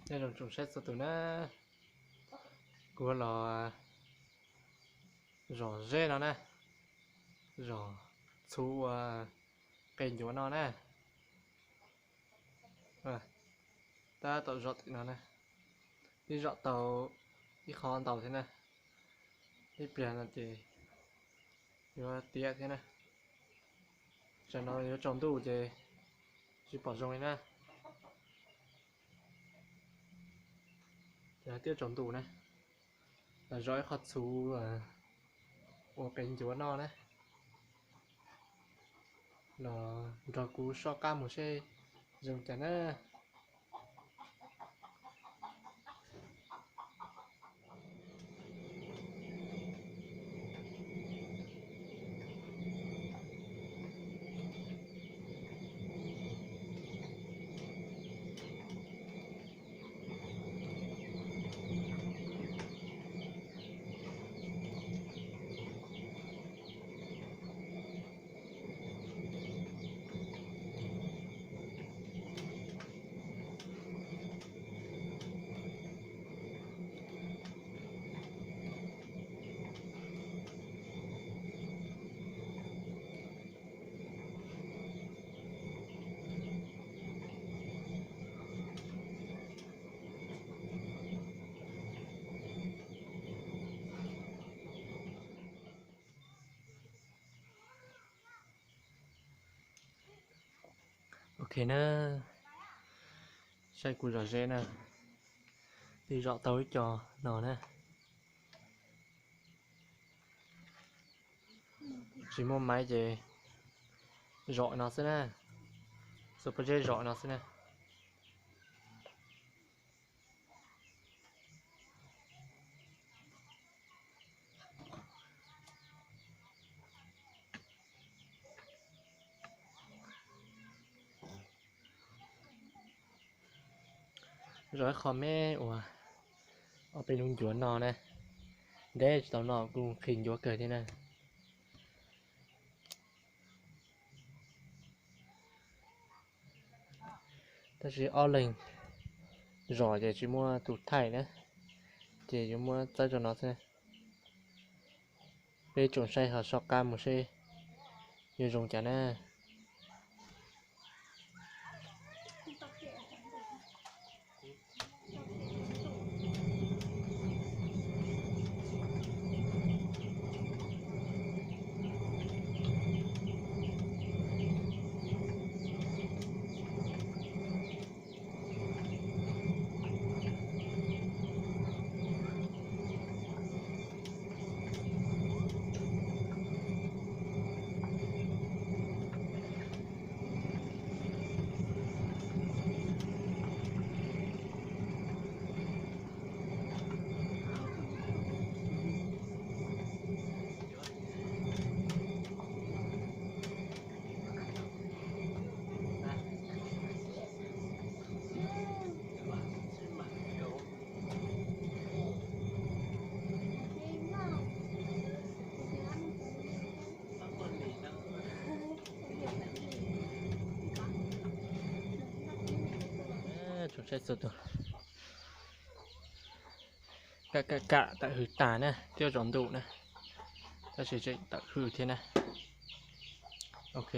Nyob zoo tsoom saib txhua tus na, kuv los zom zeb no na, zom txhuv ua qe ncuav no na. Tab tom zom tim no na, twb zom tau ib qho ntau thiab na, ib pliag no ces yuav tiav thiab na. Tsam no yuav tsaus ntuj ces tsis pom zoo li na. Ces hais tias tsaus ntuj na, los zom ib qho txhuv ua qe ncuav no na. Los nrog kuv soj qab mus seb zoo cas na. Ok na, saib kuv zom zeb na, twb zom tau ib co no na. Tsis muaj maiv ces zom no xwb na, xuas pob zeb zom no xwb na. Zom ib qho me uas ob peb lub ncuav no na, ntev tsis tau noj kuj nqhis ncuav kawg thiab na. Tab sis ob leeg zom ces tsis muaj tus thaij na, ces yuav muab txawb rau no xwb. Peb tsoom saib ho soj qab mus seb yuav zoo cas na. Tsoom saib txhua tus, kam kam kam tawm hws tas na, twb tsaus ntuj na, tab sis tseem tawm hws thiab na. Ok,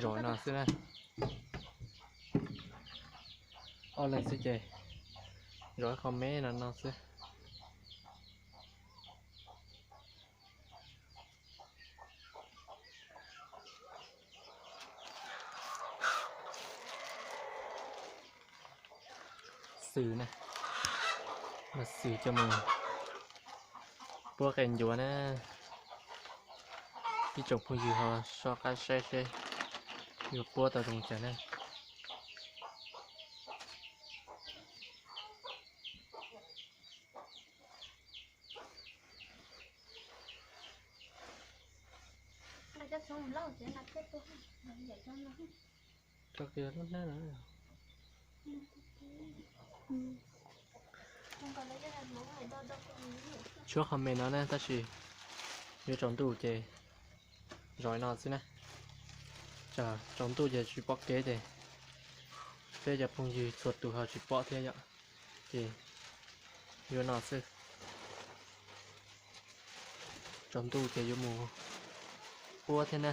zom no xwb na, ob leeg xwb ces zom ib qho me no no xwb. Xwm na, xwm coj mus puab qe ncuav na. Ib tsoom phooj ywg ho soj qab saib seb yuav puab tau zoo cas na. Tshuab qhov me no na, tab sis yuav tsaus ntuj ces zom no xwb na. Tsam tsaus ntuj ces tsis pom kev ces Peb cov phooj ywg txhua tus ho tsis pom thiab yom, ces yuav no xwb. Tsaus ntuj ces yuav mus puab thiab na,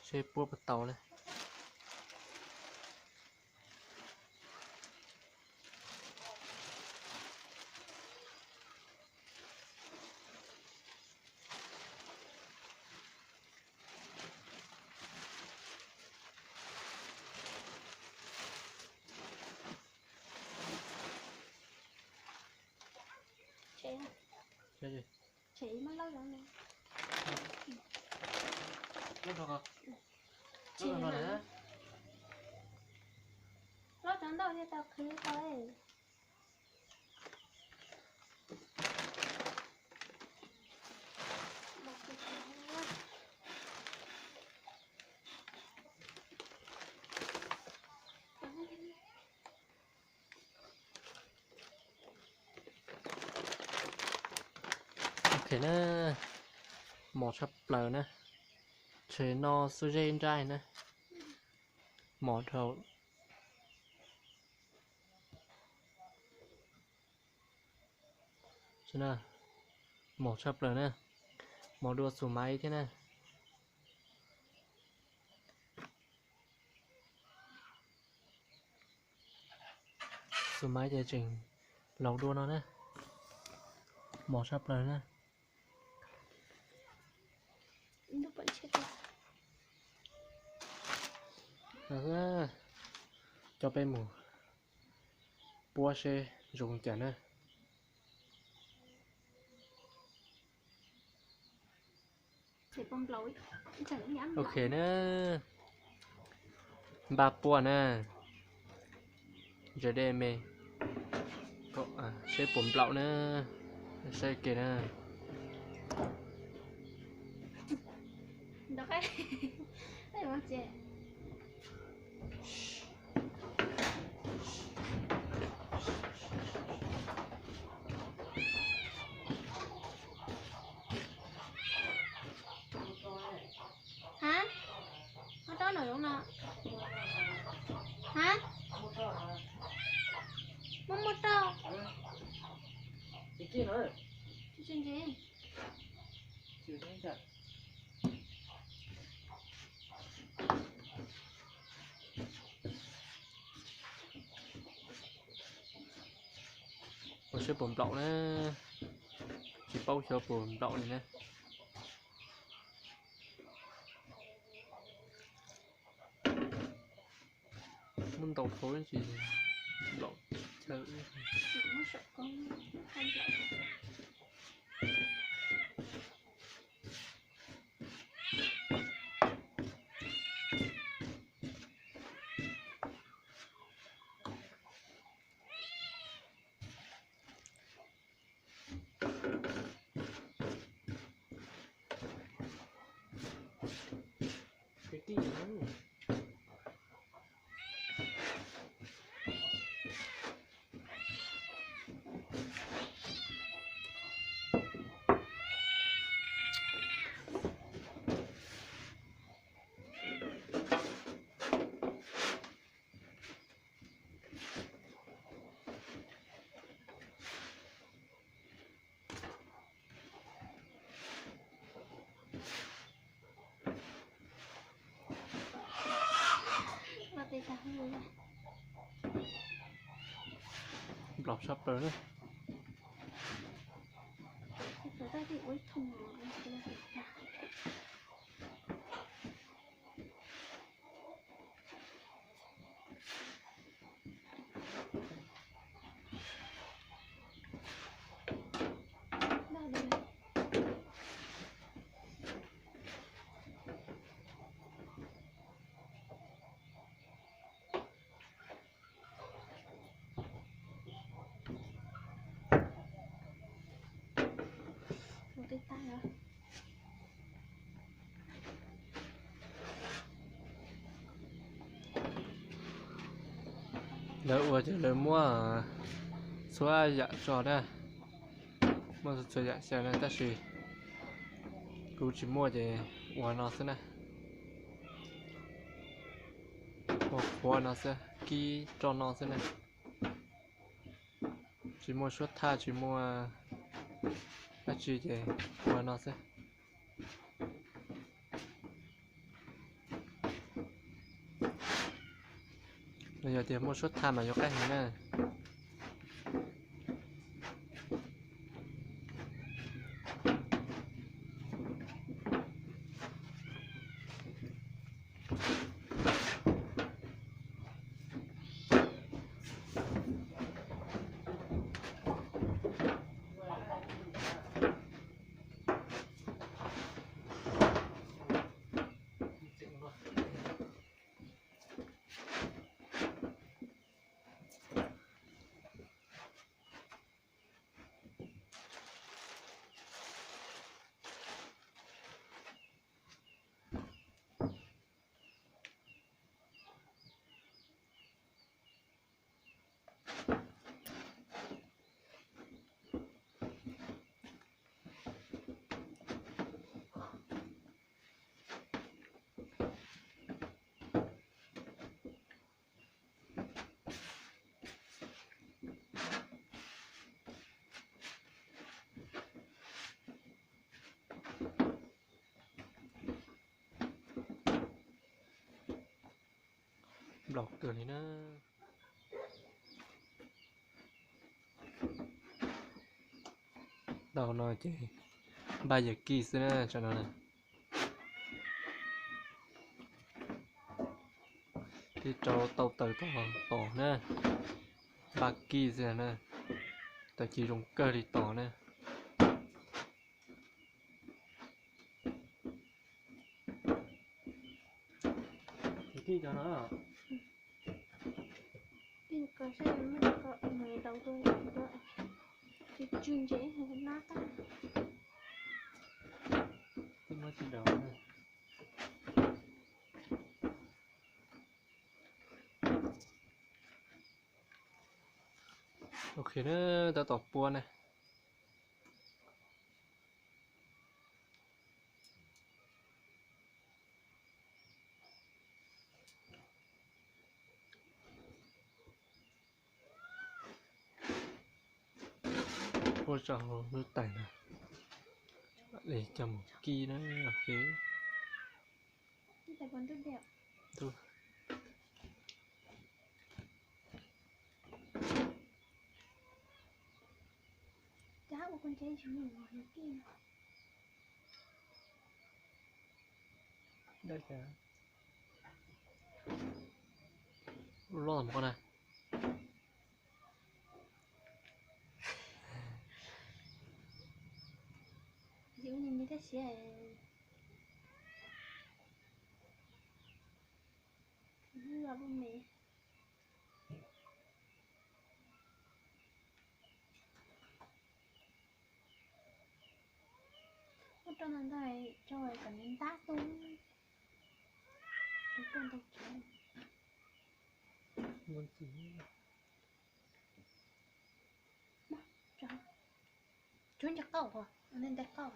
seb puab puas tau na. Loj cov ntau thiaj tau qhwv tau. Ok na, mos tshaj plaws na, tshe no xub zeb nraib na, mos dhau. Mos tshaj plaws na, mos dua xus maiv thiab na. Xus maiv ces tseem laus dua no na, mos tshaj plaws na. Coj peb mus puab seb zoo cas na. Ok na, npaj puab na, zes dej me, seb puas nplaum na, saib ke na. Hab, muab rau nram zoov no. Hab, muab muab rau. Ua seb puas nplaum na, tsis paub xyov puas nplaum li na. Muab ntaus dhau tsis nplaum chaw. Nplaum tshaj plaws na. Lawv ua ces lawv muab txhua yam tso na, muab txhua yam xyaw na, tab sis kuv tsis muaj ces ua no xwb na. Ua qhuav no xwb, kib rau no xwb na. Tsis muaj suab thaj, tsis muaj dab tsi ces ua no xwb. Los yog tias muaj suab thaj mas yuav qab heev na. Nplaum kawg li na. Tau no ces npaj yawm kij xwb na, tsam no na. Thiab rau tau taws tos na, npaj kij xwb na, tawm ci zoo kawg li tos na. Kij cov no, kij ko saib muaj ko mus daus rau, tsw tsw ntses nab qab. Kij muab tsis daus na. Ok na, tab tom puab na. Puab tso hauv lub tais no, coj mus kib na. Ok. Loj mus ko na. Muab rau ntawd ntag, rau kom nws ntab tu. Rau ntau tsav. Tsuav nce qauj, nte qauj.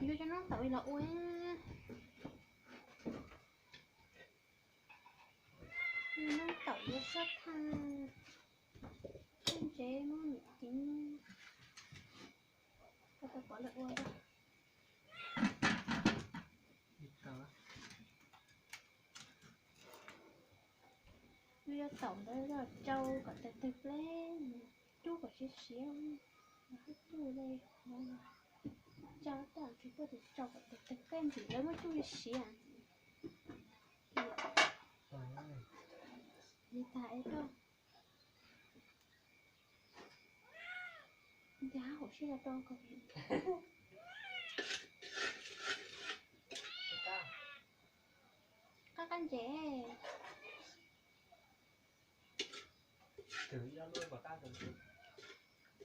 Yuav cov noob taum los ua. Noob taum yuav sab thaj, sab ntsev muab nws ceev, tau pom lawv ua. Yuav cov taum ntawd los tsau kom tawg tawg pleb, rub kom siav siav, hab tsuj li, tsau taj tsis tuaj tes tsau kom tawg tawg pleb ntxim lawv muab tsuj siav. Li tas es rau. Ntiag hauv siab los rau ko. Qab qab ntses.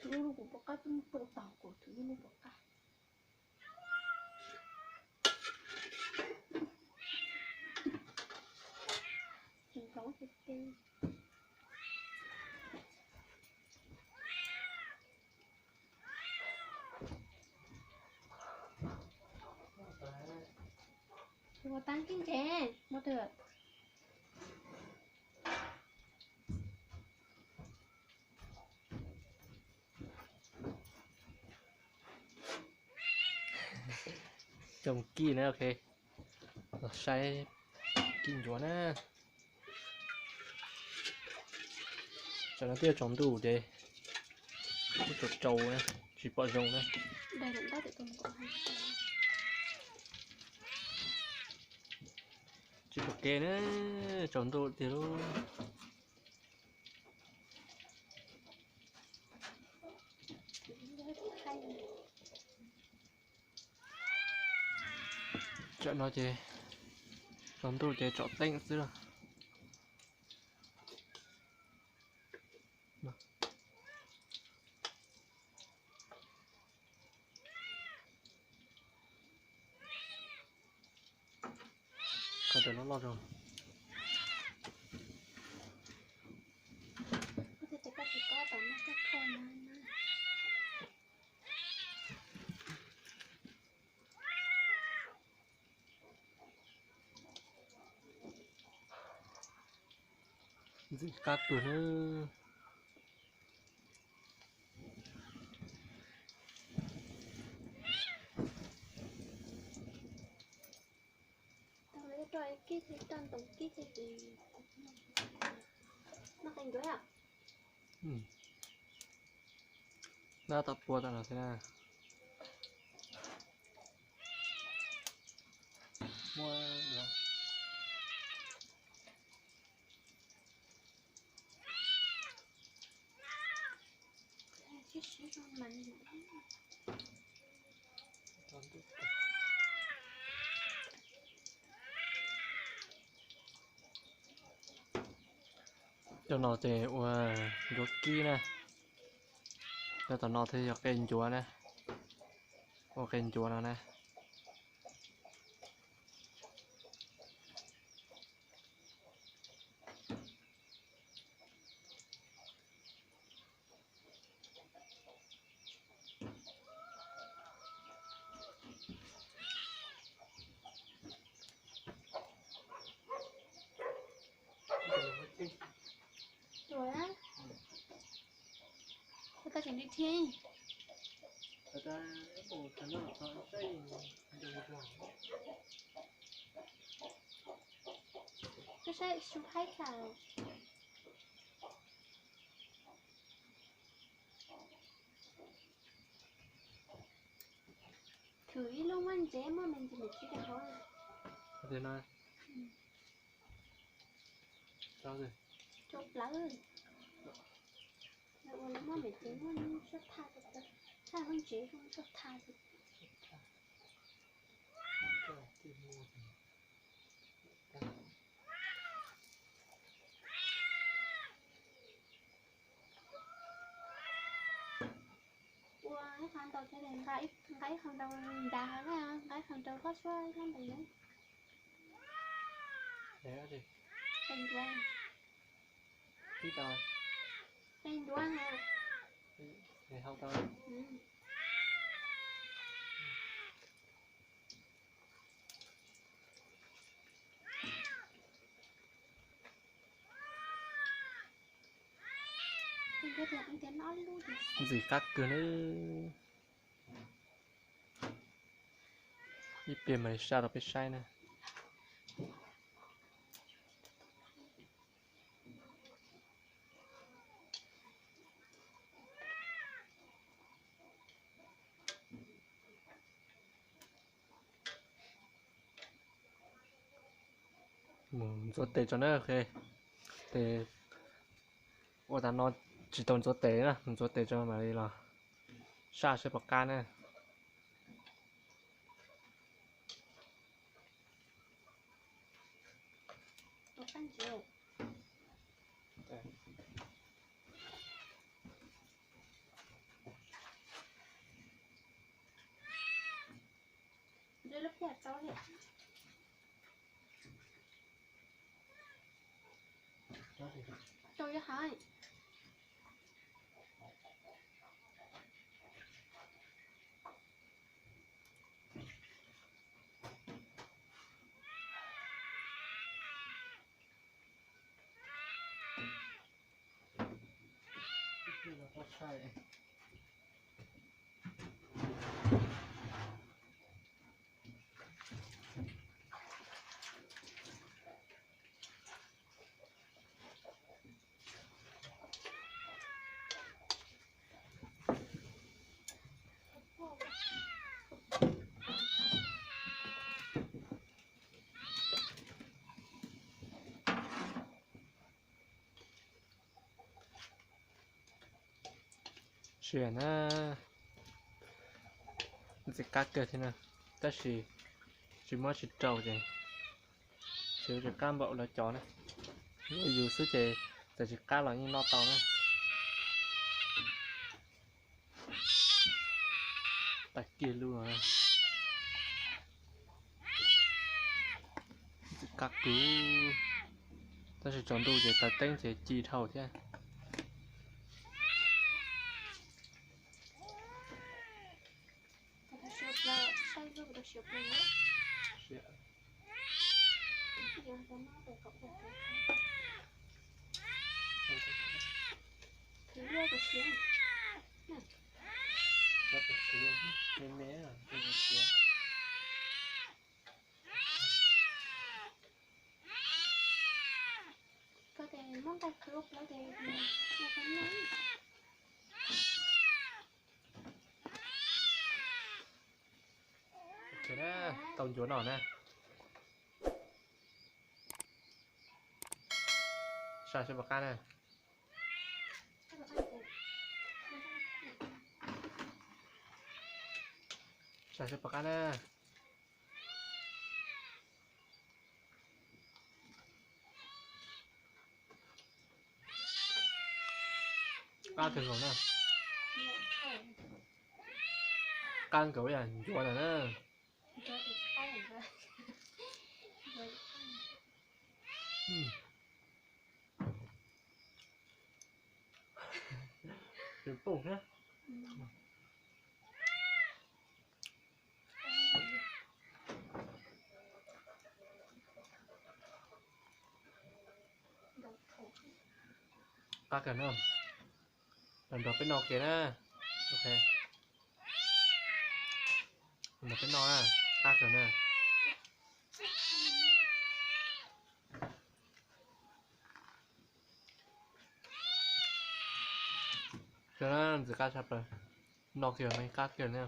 Tus ub kuv pom qab, tus ub pom qab, tus ub pom qab. Ua tag kib ntses, ua twg? Coj kib na, ok. Los saib kib ncuav na. Tsam no twb tsaus ntuj ces kuj tsaus tsaus na, tsis pom zoo na. Tsis pom kev na, tsaus ntuj tiag lauj. Tsam no ces tsaus ntuj ces tsom teeb xwb lauj. Koj tes loj loj rau. Ntxim qab kawg na. Nab tom pua tom no thiab na. Muaj Cov no ces ua ncuav kib na. Cov tom no thiaj yog qe ncuav na. Ua qe ncuav no na. Koj saib xyov haib kawg. Thwm ib lub muaj ntsev muaj me ntsis me ntsis rau hauv. Rau plawv. Lawv ua lub muaj me ntsev muaj sab thaj, thaj muaj ntsev zoo sab thaj. Ua ib qho ntaus thiab, nqa ib qho ntaus nrad hauv na, nqa ib qho ntaus koj suab ib qho ntaus na. Qe ncuav. Qe ncuav ha. Ntxim qab kawg na. Ib pliag mam li saj rau peb saib na. Mus ntxuav tes tso na. Tes ua tas no tsis tau ntxuav tes na, mus ntxuav tes tso mam li los saj saib puas qab na. Lub pliaj txaus li. Tau yuav hais. Sia na, ntxim qab kawg thiab na, tab sis tsis muab tsis rau ces tsis ua tsis qab npaum lawv cov na. Yus xwb ces txawm tsis qab los yeej noj tau na. Tag kiag lub no. Ntxim qab kawg, tab sis tsaus ntuj ces taws teeb ces ci dhau thiab. Koj tes muab nqaij khwv ua plawv tes ua koj noj. Tau ncuav no na. Sam sib pom qab na. Sam sib pom qab na. Qab kawg nkaus na. Qab nkaus yam ncuav ntawm na. Tsis poob thiab. Qab kawg na. Los nrog peb noj ke na. Ok. Los nrog peb noj na. Qab kawg na. Kawg na, ntxim qab tshaj plaws. Noj kiag mas qab kiag na.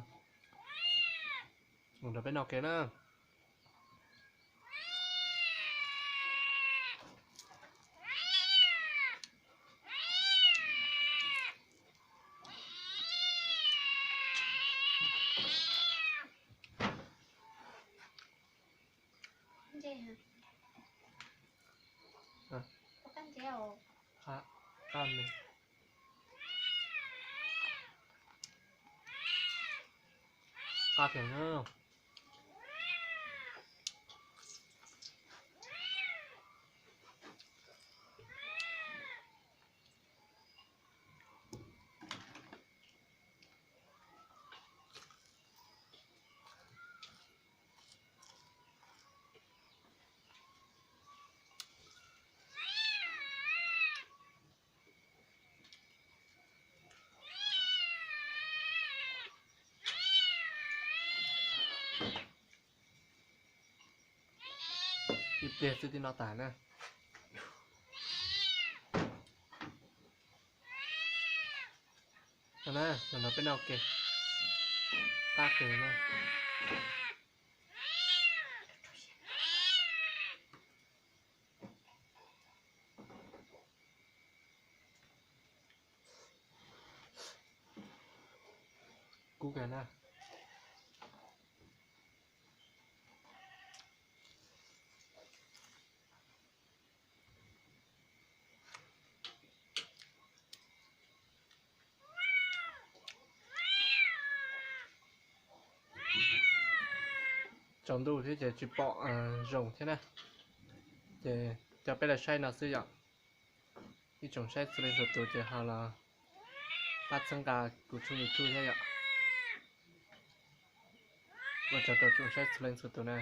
Los nrog peb noj ke na. Ntse hả? Hả? Có cắn chéo không? Hả? Cắn này. Cắt này nữa. Ib pliag xwb twb noj tas na. Los na, los nrog peb noj ke. Qab kawg na. Kub kawg na. tsaus ntuj thiab ces tsis pom zoo thiab na. Ces coj peb los saib no xwb yom. Ib tsoom saib txhua leej txhua tus ces ho los pab txhawb nqa kuv tshooj YouTube thiab yom. Ua tsaug rau tsoom saib txhua leej txhua tus na.